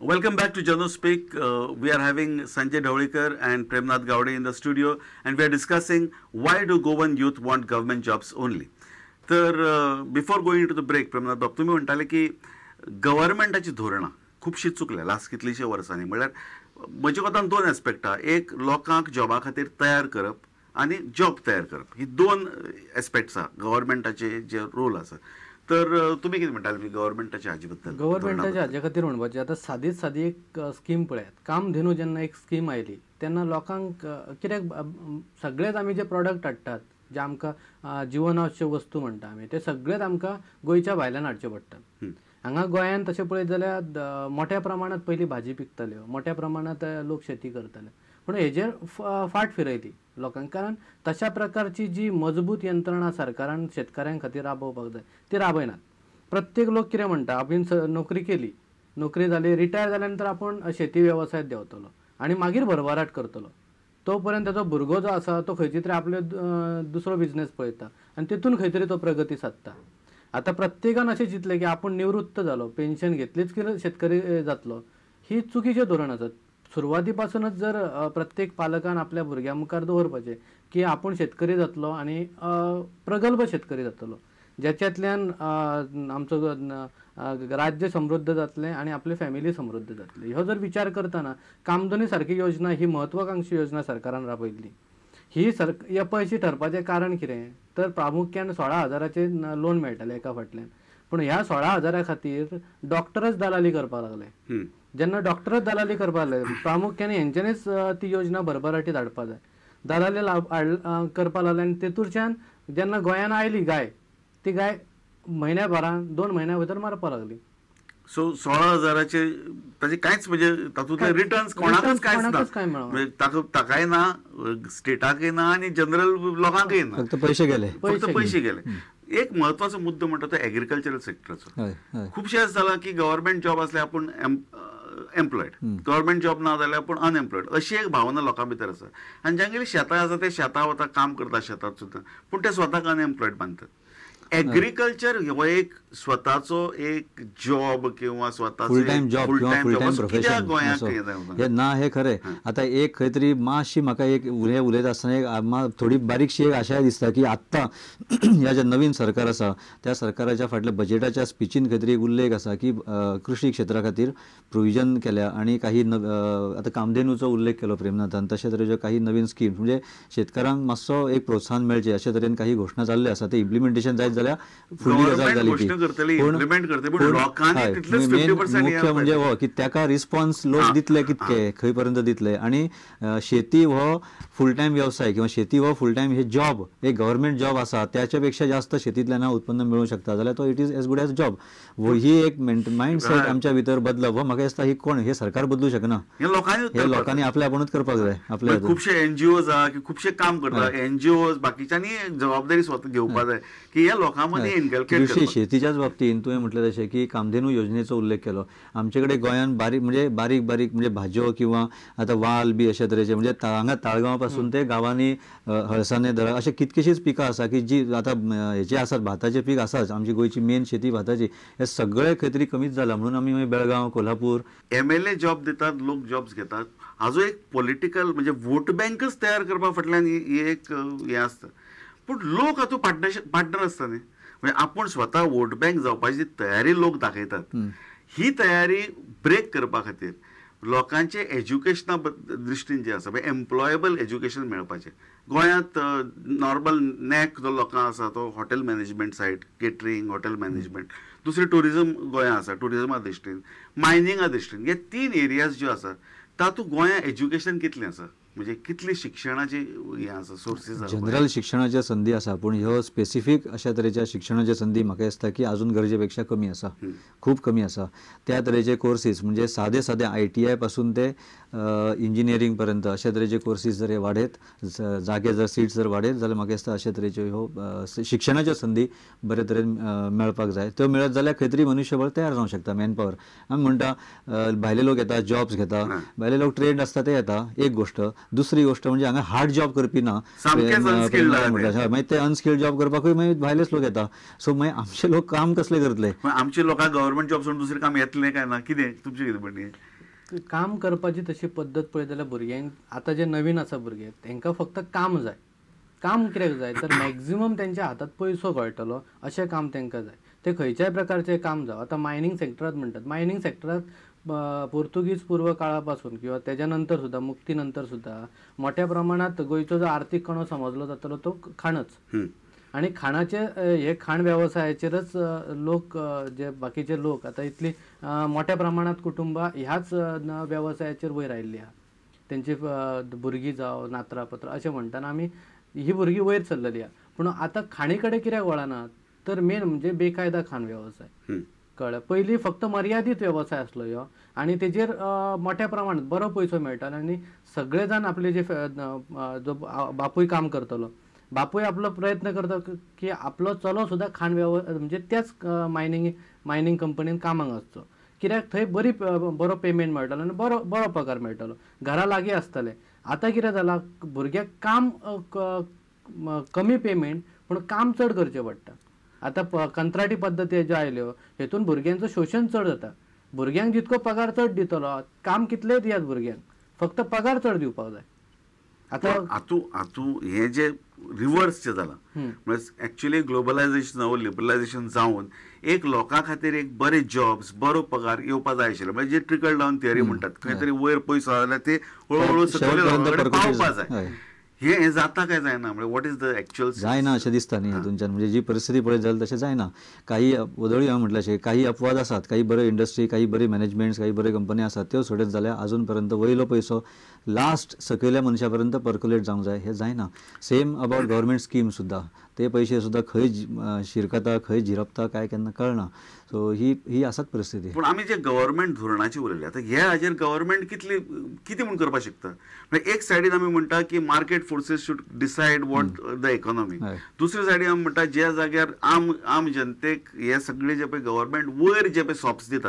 Welcome back to Jano Speak. We are having Sanjay Dhavalikar and Premnath Gawde in the studio, and we are discussing why do Goan youth want government jobs only. तर before going to the break, Premnath बाब, तुमी म्हणटाले की गव्हर्मेंटाची धोरणां खुबशीं चुकल्या last कितलींशीं वर्सांनी. म्हणल्यार म्हजे कोतान दोन एस्पेक्ट आहा, एक लोकांक जॉबा खातीर तयार करप आनी जॉब तयार करप, ही दोन एस्पेक्ट्स आहा गव्हर्मेंटाचे जे रोल आसा. तर तुमी कितें म्हणटाले गव्हर्मेंटाच्या हाजे बद्दल? गव्हर्मेंटाच्या हाजे खातीर म्हणपाचें, आतां सादीच सादी एक स्कीम पळयात, कामधेनू जेन्ना एक स्कीम आयली तेन्ना लोकांक कित्याक सगळेच आमी जे प्रोडक्ट हाडटात जे आमकां जिवनावश्यक वस्तू म्हणटा आमी, ते सगळेच आमकां गोंयच्या भायल्यान हाडचे पडटात. हांगा गोंयांत तशें पळयत जाल्यार मोठ्या प्रमाणांत पयलीं भाजी पिकताल्यो, मोठ्या प्रमाणांत लोक शेती करताले, पूण हेजेर फाट फिरयली लोकांक, कारण तशा प्रकारची जी मजबूत यंत्रणा सरकारान शेतकाऱ्यां खातीर राबोवपाक जाय ती राबयनात. प्रत्येक लोक कितें म्हणटा, आपूण नोकरी केली, नोकरी जाली, रिटायर जाल्या नंतर आपूण शेती वेवसायांत देंवतलो आनी मागीर भरभराट करतलो. तो पर्यंत ताचो भुरगो जो आसा तो खंयची तरी आपलो दुसरो बिजनेस पळयता आनी तितून खंय तरी तो प्रगती सादता. आतां प्रत्येकान अशें चिंतलें की आपूण निवृत्त जालो, पेन्शन घेतलीच की शेतकरी जातलो, ही चुकीचें धोरण आसा. सुरवाती पासूनच जर प्रत्येक पालकान आपल्या भुरग्यां मुखार दवरपाचें की आपूण शेतकरी जातलो आनी प्रगल्भ शेतकरी जातलो, ज्याच्यांतल्यान आमचो राज्य समृद्ध जातलें आनी आपली फॅमिली समृद्ध जातली, हो जर विचार करतना कामधनी सारकी योजना ही महत्वाकांक्षी योजना सरकारान राबयल्ली. ही अपयशी ठरपाचें कारण कितें तर प्रामुख्यान 16,000 लोन मेळटालें एका फाटल्यान, पूण ह्या 16,000 खातीर डॉक्टरच दलाली करपाक लागले. जेन्ना डॉक्टरच दलाली करपाक लागले, प्रामुख्यान हेंच्यांनीच ती योजना भरभराटी धाडपाक जाय, दलाली करपाक लागले आनी तेतूरच्यान जेन्ना गोंयान आयली गाय, ती गाय म्हयन्या भरान 2 म्हयन्या भितर मारपाक लागली. सो 16,000 ताचे कांयच म्हणजे तातूंतले रिटर्न्स कोणाकच कांयच ना, म्हणजे ताकाय ना, स्टेटाकय ना आनी जनरल लोकांकय ना, फक्त पयशे गेले, फक्त पयशे गेले. एक महत्वाचो मुद्दो म्हणटा तो एग्रीकल्चरल सेक्टराचो. खुबशें अशें जालां की गव्हर्मेंट जॉब आसल्यार आपूण एम्प्लॉयड, गव्हर्मेंट जॉब ना जाल्यार आपूण अनएम्प्लॉयड, अशी एक भावना लोकां भितर आसा. आनी जांगेली शेतां आसा ते शेतां वता, काम करता शेतांत सुद्दां, पूण ते स्वताक अनएम्प्लॉयड मानतात. एग्रीकल्चर हो एक स्वताचो एक जॉब किंवा स्वताचो फुल टायम जॉब किंवा फुल टायम प्रोफेशन हे ना, हे खरें. आतां एक खंय तरी मातशी म्हाका एक उलयता आसतना एक थोडी बारीकशी एक आशाय दिसता की आत्तां ह्या जें नवीन सरकार आसा त्या सरकाराच्या फाटल्या बजेटाच्या स्पिचीन खंय तरी एक उल्लेख आसा की कृषी क्षेत्रा खातीर प्रोविजन केल्या आनी काही आतां कामधेनूचो उल्लेख केलो प्रेमनाथान, तशे तरेच्यो काही नवीन स्कीम म्हणजे शेतकारांक मातसो एक प्रोत्साहन मेळचें अशे तरेन काही घोशणा जाल्ल्यो आसा. ते इम्प्लिमेंटेशन जायत जाल्यार फुडली गजाल जाली ती, पूण मुख्य म्हणजे हो की ताका रिस्पॉन्स लोक दितले कितके, खंय पर्यंत दितले. आनी शेती हो फुल टायम व्यवसाय किंवा शेती हो फुल टायम हे जॉब, एक गव्हर्मेंट जॉब आसा त्याच्या पेक्षा जास्त शेतींतल्यान उत्पन्न मेळूंक शकता जाल्यार तो it is as good as job. ही एक मायंडसेट आमच्या भितर बदलप हो म्हाका दिसता ही कोण हे सरकार बदलू शकना, हे लोकांनी आपल्या आपुणूच करपाक जाय. आपल्या खुबशे एनजीओज आहा की खुबशे काम करता, एनजीओज बाकीच्यांनी जबाबदारी स्वता घेवपाक जाय की ह्या लोकां मदीं इनकल्केट. कृषी शेतीच्याच बाबतींत तुवें म्हटलें तशें की कामधेनू योजनेचो उल्लेख केलो. आमचे कडेन गोंयांत बारीक म्हणजे बारीक बारीक म्हणजे भाजयो किंवा आतां वाल बी अशे तरेचे म्हणजे हांगा ताळगांव पासून ते गांवांनी हळसाने दरा अशे कितकेशीच पिकां आसा की जी आतां हेजे आसात, भाताचें पीक आसाच, आमची गोंयची मेन शेती भाताची, हे सगळे खंय तरी कमीच जाला म्हणून आमी मागीर बेळगांव, कोल्हापूर MLA job दितात, लोक जॉब्स घेतात. हाजो एक पॉलिटिकल म्हणजे वोट बँकच तयार करपा फाटल्यान ही एक हें आसता, पूण लोक हातूंत पार्टनर आसता न्ही, म्हणजे आपूण स्वता वोट बँक जावपाची तयारी लोक दाखयतात. ही तयारी ब्रेक करपा खातीर लोकांचे एज्युकेशना दृश्टीन जे आसा म्हणजे एम्प्लॉयेबल एज्युकेशन मेळपाचें. गोंयांत नॉर्मल नॅक जो लोकांक आसा तो hotel management side, catering, hotel management, दुसरें ट्युरिजम गोंयांत आसा, ट्युरिजमा दृश्टीन, मायनिंगा दृश्टीन, हे 3 एरियाज ज्यो आसा तातूंत गोंयांत एज्युकेशन कितलें आसा, म्हणजे कितली शिक्षणाची हें आसा, सोर्सीस आसा. जनरल शिक्षणाच्या संदी आसा, पूण ह्यो स्पेसिफीक अशा तरेच्या शिक्षणाच्या संदी म्हाका दिसता की आजून गरजे पेक्षा कमी आसा, खूब कमी आसा. त्या तरेचे कोर्सीस म्हणजे सादे सादे ITI पासून ते इंजिनियरींग पर्यंत अशा तरेचे कोर्सीस जर हे वाडयत, जागे जर सीट्स जर वाडयत जाल्यार म्हाका दिसता अशा तरेच्यो ह्यो शिक्षणाच्यो संदी बरे तरेन मेळपाक जाय. त्यो मेळत जाल्यार खंय तरी मनुष्यबळ तयार जावंक शकता, मॅनपावर. आमी म्हणटा भायले लोक येता, जॉब्स घेता, भायले लोक ट्रेंड आसता ते येता, एक गोश्ट. दुसरी गोष्ट म्हणजे हांगा हार्ड जॉब करपी ना, मागीर ते अनस्किल्ड जॉब करपाकूय मागीर भायलेच लोक येता. सो मागीर आमचे लोक काम कसले करतले? आमचे लोकांक गव्हर्मेंट जॉब सोडून दुसरें काम येतलें काय ना, कितें तुमचें कितें म्हणणें? काम करपाची तशी पद्दत पळयत जाल्यार भुरग्यांक आतां जे नवीन आसा भुरगे तांकां फक्त काम जाय. काम कित्याक जाय तर मॅक्झिमम तेंच्या हातांत पयसो गळटलो अशें काम तांकां जाय. ते खंयच्याय प्रकारचें काम जावं. आतां मायनींग सेक्टरांत म्हणटात, मायनींग सेक्टरांत पोर्तुगीज पूर्व काळा पासून किंवा तेज्या नंतर सुद्दां, मुक्ती नंतर सुद्दां मोठ्या प्रमाणांत गोंयचो जो आर्थीक कणो समजलो जातलो तो खाणच. आनी खाणाचे हे खाण वेवसायाचेरच लोक जे बाकीचे लोक आतां इतली मोठ्या प्रमाणांत कुटुंबां ह्याच वेवसायाचेर वयर आयिल्ली आहा. तेंची भुरगीं जावं नातरां पत्रां अशें म्हणटाना आमी ही भुरगीं वयर सरलेली आहा. पूण आतां खाणी कडेन कित्याक वळना तर मेन म्हणजे बेकायदा खाण वेवसाय. कळ्ळें? पयलीं फक्त मर्यादीत वेवसाय आसलो ह्यो आनी तेजेर मोठ्या प्रमाणांत बरो पयसो मेळटालो आनी सगळे जाण आपले जे जो बापूय काम करतलो, बापूय आपलो प्रयत्न करता की आपलो चलो सुद्दां खाण म्हणजे त्याच मायनींग कंपनीन कामाक आसचो, कित्याक थंय बरी बरो पेमेंट मेळटलो आनी बरो बरो पगार मेळटलो, घरा लागीं आसतलें. आतां कितें जालां, भुरग्याक काम कमी पेमेंट पूण काम चड करचें पडटा. आतां कंत्राटी पद्दती ज्यो आयल्यो हेतून भुरग्यांचो शोशण चड जाता. भुरग्यांक जितको पगार चड दितलो, काम कितलेंय दियात भुरग्यांक, फक्त पगार चड दिवपाक जाय. आतां आतू हे जे रिवर्स जे जालां म्हणजे एक्चुअली ग्लोबलायझेशन जावं लिबरलायझेशन जावन एक लोकां खातीर एक बरे जॉब्स बरो पगार येवपा जाय आशिल्लो. म्हणजे जे ट्रिकल डावन थियरी म्हणटात, खंय तरी वयर पयसो जाल्यार ते हळूहळू सकयल पावपा जाय. हे जाता काय जायना, म्हणजे what is the actual जायना अशें दिसता न्ही हातूंच्यान. म्हणजे जी परिस्थिती पळयत जाल्यार तशें जायना. काही वदळी हांवें म्हटलें अशें काही अपवाद आसात, काही बऱ्यो इंडस्ट्री, काही बरी मॅनेजमेंट्स, काही बऱ्यो कंपनी आसात त्यो सोडत जाल्यार अजून पर्यंत वयलो पयसो लास्ट सकयल्या मनशा पर्यंत पर्क्युलेट जावंक जाय, हें जायना. सेम अबावट गव्हर्मेंट स्कीम सुद्दां, ते पयशे सुद्दां खंय शिरकता खंय झिरपता काय केन्ना कळना. सो ही ही आसात परिस्थिती. पूण आमी जे गव्हर्मेंट धोरणाची उलयली आतां ह्या हाजेर गव्हर्मेंट कितली कितें म्हूण करपाक शकता? म्हणजे एक सायडीन आमी म्हणटा की market forces should decide what the economy, दुसरे सायडीन आमी म्हणटा ज्या जाग्यार आम आम जनतेक हे सगळे जे पळय गव्हर्मेंट वयर जे पळय सॉप्स दिता,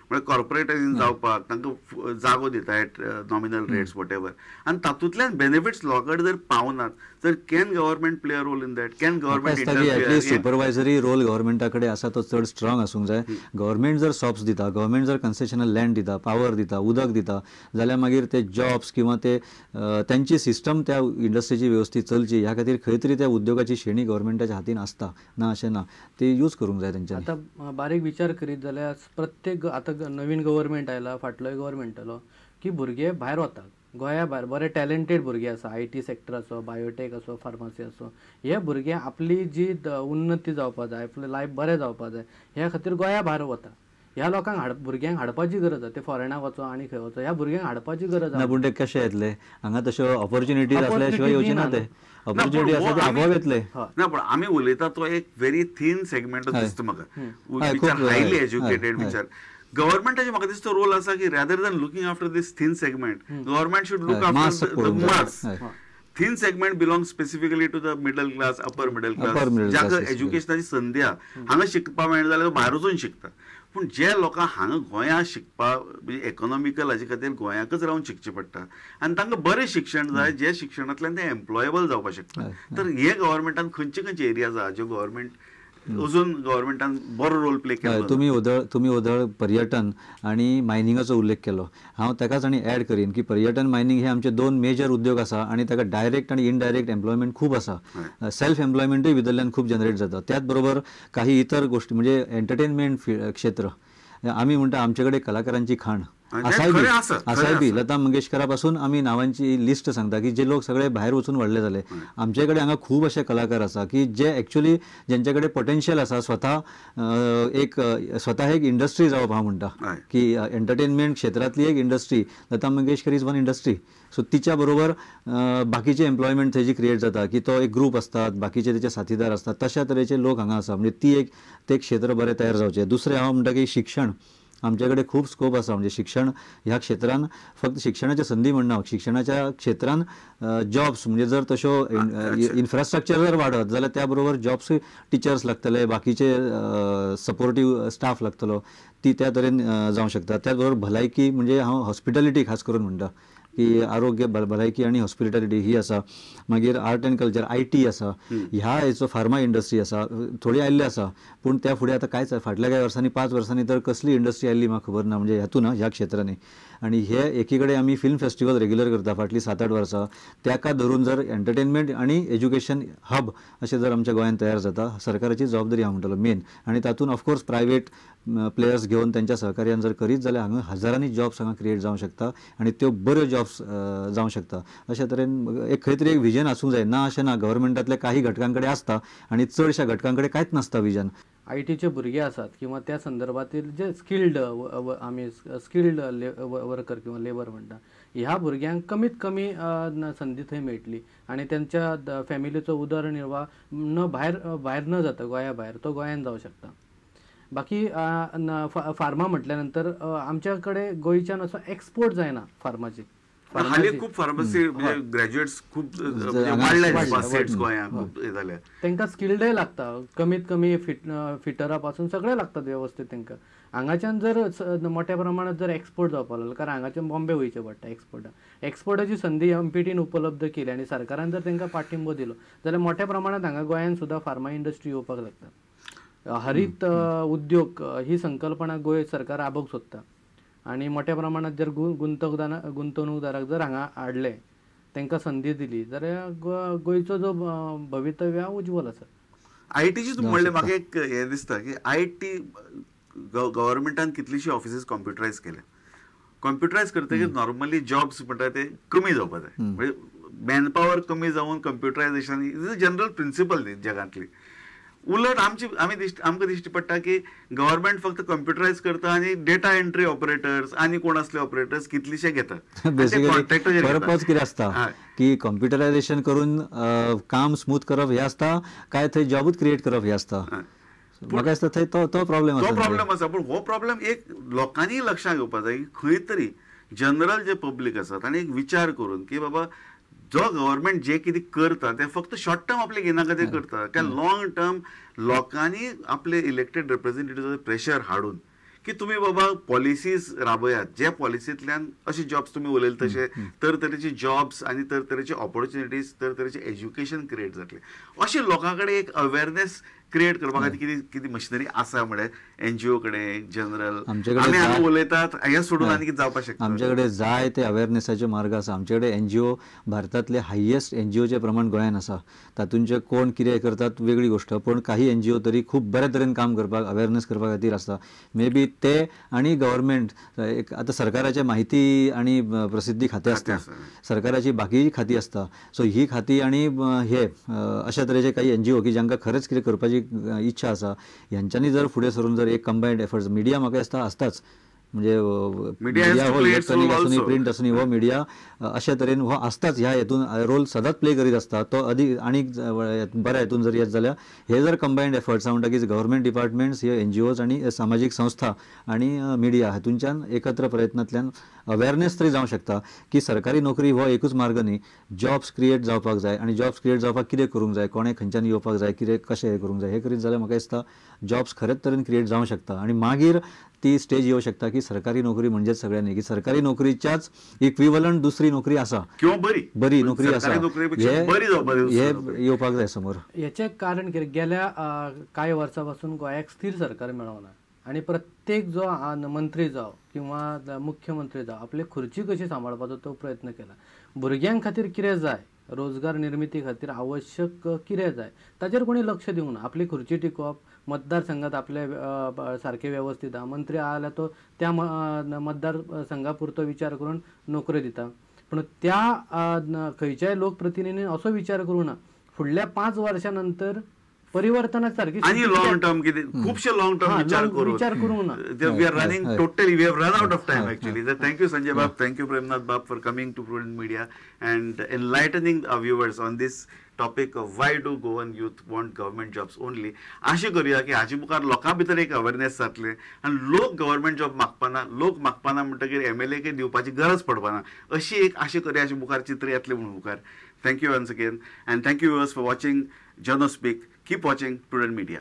म्हणजे कॉर्पोरेटायझींग जावपाक तांकां जागो दिता at nominal rates what ever, आनी तातूंतल्यान बेनिफिट्स लोकां कडेन जर पावनात तर can government play a role in that? Can government at least supervisory role गव्हर्मेंटा कडेन आसा तो चड स्ट्रॉंग आसूंक जाय. गव्हर्मेंट जर सॉप्स दिता, गव्हर्मेंट जर कन्सेशनल लँड दिता, पावर दिता, उदक दिता जाल्यार मागीर ते जॉब्स किंवा ते तेंची सिस्टम त्या इंडस्ट्रीची वेवस्थीत चलची ह्या खातीर खंय तरी त्या उद्योगाची शेणी गव्हर्मेंटाच्या हातीन आसता, ना अशें ना, ते यूज करूंक जाय तेंच्यांनी. आतां बारीक विचार करीत जाल्यार प्रत्येक आतां नवीन गव्हर्मेंट आयला, फाटलोय गव्हर्मेंट आयलो की भुरगे भायर वतात, गोंया भायर बरे टॅलेंटेड भुरगे आसा, I T sector आसो, बायोटेक आसो, फार्मासी आसो, हे भुरगे आपली जी उन्नती जावपा जाय, आपलें लायफ बरें जावपा जाय ह्या खातीर गोंया भायर वता. ह्या लोकांक भुरग्यांक हाडपाची गरज आसा. ते फॉरेनाक वचो आनी खंय वचो, ह्या भुरग्यांक हाडपाची गरज आसा. पूण ते कशे येतले हांगा? तश्यो ऑपॉर्च्युनिटीज आसल्या शिवाय येवचे ना ते. ऑपॉर्च्युनिटी आसा ते आपोआप येतले ना. पण आमी उलयता तो एक व्हेरी थीन सेगमेंट दिसता म्हाका, हायली एज्युकेटेड विचार. गव्हर्मेंटाचे म्हाका दिसता रोल आसा की rather than looking after this thin segment, government should look after the mass. Thin segment belong specifically to the middle class, upper middle class, जाका एज्युकेशनाची संदी आहा, हांगा शिकपाक मेळना जाल्यार भायर वचून शिकता. पूण जे लोकांक हांगा गोंयांत शिकपाक म्हणजे इकॉनॉमिकल हाजे खातीर गोंयाकच रावन शिकचें पडटा आनी तांकां बरें शिक्षण जाय, जे शिक्षणांतल्यान ते एम्प्लॉयेबल जावपाक शकता. तर हे गव्हर्मेंटान खंयचे खंयचे एरियाज आहा ज्यो गव्हर्मेंट अजून गव्हर्मेंटान बरो रोल प्ले केलो? तुमी ओदळ पर्यटन आनी मायनिंगाचो उल्लेख केलो, हांव ताकाच आनी एड करीन की पर्यटन मायनिंग हे आमचे दोन मेजर उद्योग आसा आनी ताका डायरेक्ट आनी इनडायरेक्ट एम्प्लॉयमेंट खूब आसा. सेल्फ एम्प्लॉयमेंटूय भितरल्यान खूब जनरेट जाता. त्याच बरोबर काही इतर गोष्टी म्हणजे एंटरटेनमेंट क्षेत्र, आमी म्हणटा आमचे कडेन कलाकारांची खाण आसाय बी, लता मंगेशकरा पासून आमी नावांची लिस्ट सांगता की जे लोक सगळे भायर वचून व्हडले जाले. आमचे कडेन हांगा खूब अशे कलाकार आसा की जे एक्चुअली जेंचे कडेन पोटेन्शियल आसा स्वता एक स्वता एक इंडस्ट्री जावप. हांव म्हणटा की एंटरटेनमेंट क्षेत्रांतली एक industry, Lata Mangeshkar is one industry. So तिच्या बरोबर बाकीचे एम्प्लॉयमेंट थंय जी क्रिएट जाता की तो एक ग्रूप आसतात, बाकीचे तेचे साथीदार आसतात, तशा तरेचे लोक हांगा आसा. म्हणजे ती एक ते क्षेत्र बरें तयार जावचें. दुसरें हांव म्हणटा की शिक्षण, आमचे कडेन खूब स्कोप आसा. म्हणजे शिक्षण ह्या क्षेत्रान फक्त शिक्षणाच्या संदी म्हणना, शिक्षणाच्या क्षेत्रान जॉब्स म्हणजे जर तश्यो इन्फ्रास्ट्रक्चर जर वाडत जाल्यार त्या बरोबर जॉब्सूय टिचर्स लागतले, बाकीचे सपोर्टीव स्टाफ लागतलो, ती त्या तरेन जावंक शकता. त्याच बरोबर भलायकी म्हणजे हांव हॉस्पिटॅलिटी खास करून म्हणटा, की आरोग्य भलायकी आनी हॉस्पिटॅलिटी ही आसा, मागीर आर्ट एंड कल्चर IT आसा, ह्या हेचो फार्मा इंडस्ट्री आसा, थोडी आयिल्ली आसा पूण त्या फुडें आतां कांयच फाटल्या कांय वर्सांनी 5 वर्सांनी तर कसली इंडस्ट्री आयिल्ली म्हाका खबर ना, म्हणजे हातून ह्या क्षेत्रांनी. आनी हे एकी कडेन आमी फिल्म फेस्टिवल रेग्युलर करता फाटलीं 7-8 वर्सां, ताका धरून जर एंटरटेनमेंट आनी एज्युकेशन हब अशें जर आमच्या गोंयांत तयार जाता, सरकाराची जबाबदारी हांव म्हणटलो मेन, आनी तातूंत ऑफकोर्स प्रायवेट प्लेयर्स घेवन त्यांच्या सहकार्यान जर करीत जाल्यार हांगा हजारांनी जॉब्स हांगा क्रिएट जावंक शकता आनी त्यो बऱ्यो जॉब्स जावंक शकता. अशा तरेन एक खंय तरी एक विजन आसूंक जाय, ना अशें ना, गव्हर्मेंटांतल्या काही घटकां कडेन आसता आनी चडश्या घटकां कडेन कांयच नासता विजन. आय टीचे भुरगे आसात किंवा त्या संदर्भातील जे स्किल्ड आमी स्किल्ड वर्कर किंवा लेबर म्हणटा, ह्या भुरग्यांक कमीत कमी संदी थंय मेळटली आनी तेंच्या फॅमिलीचो उदरनिर्वाह न भायर भायर न जाता, गोंया भायर, तो गोंयान जावं शकता. बाकी फार्मा म्हटल्या नंतर आमच्या कडेन गोंयच्यान असो एक्सपोर्ट जायना फार्माची. हालीं खूब फार्मसी ग्रॅज्युएट्स खूब वाडले गोंयांत, खूब हे जाले, तांकां स्किल्डय लागता, कमीत कमी फिटरा पासून सगळें लागतात वेवस्थीत तांकां. हांगाच्यान जर मोठ्या प्रमाणात जर एक्सपोर्ट जावपाक लागलो, कारण हांगाच्यान बॉम्बे वयचें पडटा एक्सपोर्टाक, एक्सपोर्टाची संदी एमपीटीन उपलब्ध केली आनी सरकारान जर तांकां पाठिंबो दिलो जाल्यार मोठ्या प्रमाणात हांगा गोंयांत सुद्दां फार्मा इंडस्ट्री येवपाक लागता. हरीत उद्योग ही संकल्पना गोंय सरकार राबोवंक सोदता आनी मोठ्या प्रमाणात जर गुंतवणूकदाराक जर हांगा हाडले, तांकां संदी दिली जाल्यार गोंयचो जो भवितव्य हा उज्वल आसा. आयटीची तूं म्हणलें, म्हाका एक हें दिसता की IT गव्हर्मेंटान कितलीशी ऑफिसीस कॉम्प्युटरायज केल्या, कॉम्प्युटरायज करतकीर नॉर्मली जॉब्स म्हणटा ते कमी जावपा जाय, म्हणजे मॅनपावर कमी जावन computerisation is a general principle न्ही जगांतली. उलट आमची आमी आमकां दिश्टी पडटा की गव्हर्मेंट फक्त कॉम्प्युटरायज करता आनी डेटा एंट्री ऑपरेटर्स आनी कोण असले ऑपरेटर्स कितलेशे घेतात. पर्पज कितें आसता की कॉम्प्युटरायझेशन करून काम स्मूथ करप हें आसता, काय थंय जॉबूच क्रिएट करप हें आसता. म्हाका दिसता थंय तो प्रॉब्लेम आसा, तो प्रॉब्लेम आसा. पूण हो प्रॉब्लेम एक लोकांनी लक्षांत घेवपाक जाय की खंय तरी जनरल जे पब्लीक आसा तांणी एक विचार करून की बाबा जो गव्हर्मेंट जे कितें करता ते फक्त शॉर्ट टर्म आपले घेना खातीर करता, काय लॉंग टर्म लोकांनी आपले इलेक्टेड रिप्रेझेंटेटिव्ह प्रेशर हाडून की तुमी बाबा पॉलिसीज राबयात, जे पॉलिसींतल्यान अशे जॉब्स तुमी उलयले तशे तरतरेचे जॉब्स आनी तरतरेचे ऑपॉर्च्युनिटीज, तरतरेचे एज्युकेशन क्रिएट जातले, अशे लोकां कडेन एक अवेरनेस क्रिएट करपा खातीर कितें कितें मशिनरी आसा म्हळ्यार एनजीओ कडेन जनरल आमी हांगा उलयतात हें सोडून आनी कितें जावपाक शकता. आमचे कडेन जाय ते अवेरनेसाचे मार्ग आसा. आमचे कडेन एनजीओ भारतांतले हायेस्ट एनजीओचे प्रमाण गोंयांत आसा. तातूंचे कोण कितें करतात वेगळी गोश्ट, पूण काही एनजीओ तरी खूब बऱ्या तरेन काम करपाक, अवेरनेस करपा खातीर आसता. मे बी ते आनी गव्हर्मेंट एक आतां सरकाराचे माहिती आनी प्रसिद्धी खातें आसता, सरकाराची बाकी खातीं आसता, सो ही खातीं आनी हे अशा तरेचे काही एनजीओ की जांकां खरेंच कितें करपाची इच्छा आसा, ह्यांच्यांनी जर फुडें सरून जर एक कंबायन्ड एफर्ट्स, मिडिया म्हाका दिसता आसताच, म्हणजे मिडिया हो इलेक्ट्रॉनीक आसूनी प्रिंट आसूनी हो मिडिया अशा तरेन हो आसताच, ह्या हेतून रोल सदांच प्ले करीत आसता. तो अदीक आनीक बऱ्या हेतून जर येत जाल्यार हे जर कंबायन्ड एफर्ट्स हांव म्हणटा की गव्हर्मेंट डिपार्टमेंट्स, हे एनजीओज आनी सामाजीक संस्था आनी मिडिया हातूंच्यान एकत्र प्रयत्नांतल्यान अवेरनेस तरी जावंक शकता की सरकारी नोकरी हो एकूच मार्ग न्ही, जॉब्स क्रिएट जावपाक जाय आनी जॉब्स क्रिएट जावपाक कितें करूंक जाय, कोणें खंयच्यान येवपाक जाय, कितें कशें हें करूंक जाय, हें करीत जाल्यार म्हाका दिसता जॉब्स खरेंच तरेन क्रिएट जावंक शकता आनी मागीर ती स्टेज येवं शकता की सरकारी नोकरी म्हणजेच सगळ्यांनी की सरकारी नोकरीच्याच इक्विवलंट दुसरी नोकरी आसा किंवा बरी बरी नोकरी आसा, हे येवपाक जाय समोर. हेचें कारण कितें, गेल्या कांय वर्सां पासून गोंयाक स्थिर सरकार मेळोना आनी प्रत्येक जो मंत्री जावं किंवा मुख्यमंत्री जावं आपली खुर्ची कशी सांबाळपाचो तो प्रयत्न केला. भुरग्यां खातीर कितें जाय, रोजगार निर्मिती खातीर आवश्यक कितें जाय ताचेर कोणी लक्ष दिवंक ना. आपली खुर्ची टिकोवप, मतदारसंघात आपले सारके वेवस्थीत आहा, मंत्री आहा जाल्यार तो त्या मतदारसंघा पुरतो विचार करून नोकऱ्यो दिता, पूण त्या खंयच्याय लोकप्रतिनिधीन असो विचार करूं ना फुडल्या 5 वर्सां नंतर परिवर्तना सारकी आनी लॉंग टर्म कितें खुबशे लॉंग टर्म विचार करूंक ना. We are running totally, we have run out of time actually. Thank you Sanjay Bab, thank you Premnath Bab for coming to Prudent Media and enlightening our viewers on this topic of why do Goan youth want government jobs only. आशा करूया की हाचे मुखार लोकां भितर एक awareness जातलें आनी लोक गव्हर्मेंट जॉब मागपाना, लोक मागपाना म्हणटकीर एमएलए के दिवपाची गरज पडपाना, अशी एक आशा करूया अशें मुखार चित्र येतलें म्हणून मुखार. Thank you once again and thank you viewers for watching Jano Speak. Keep watching Prudent Media.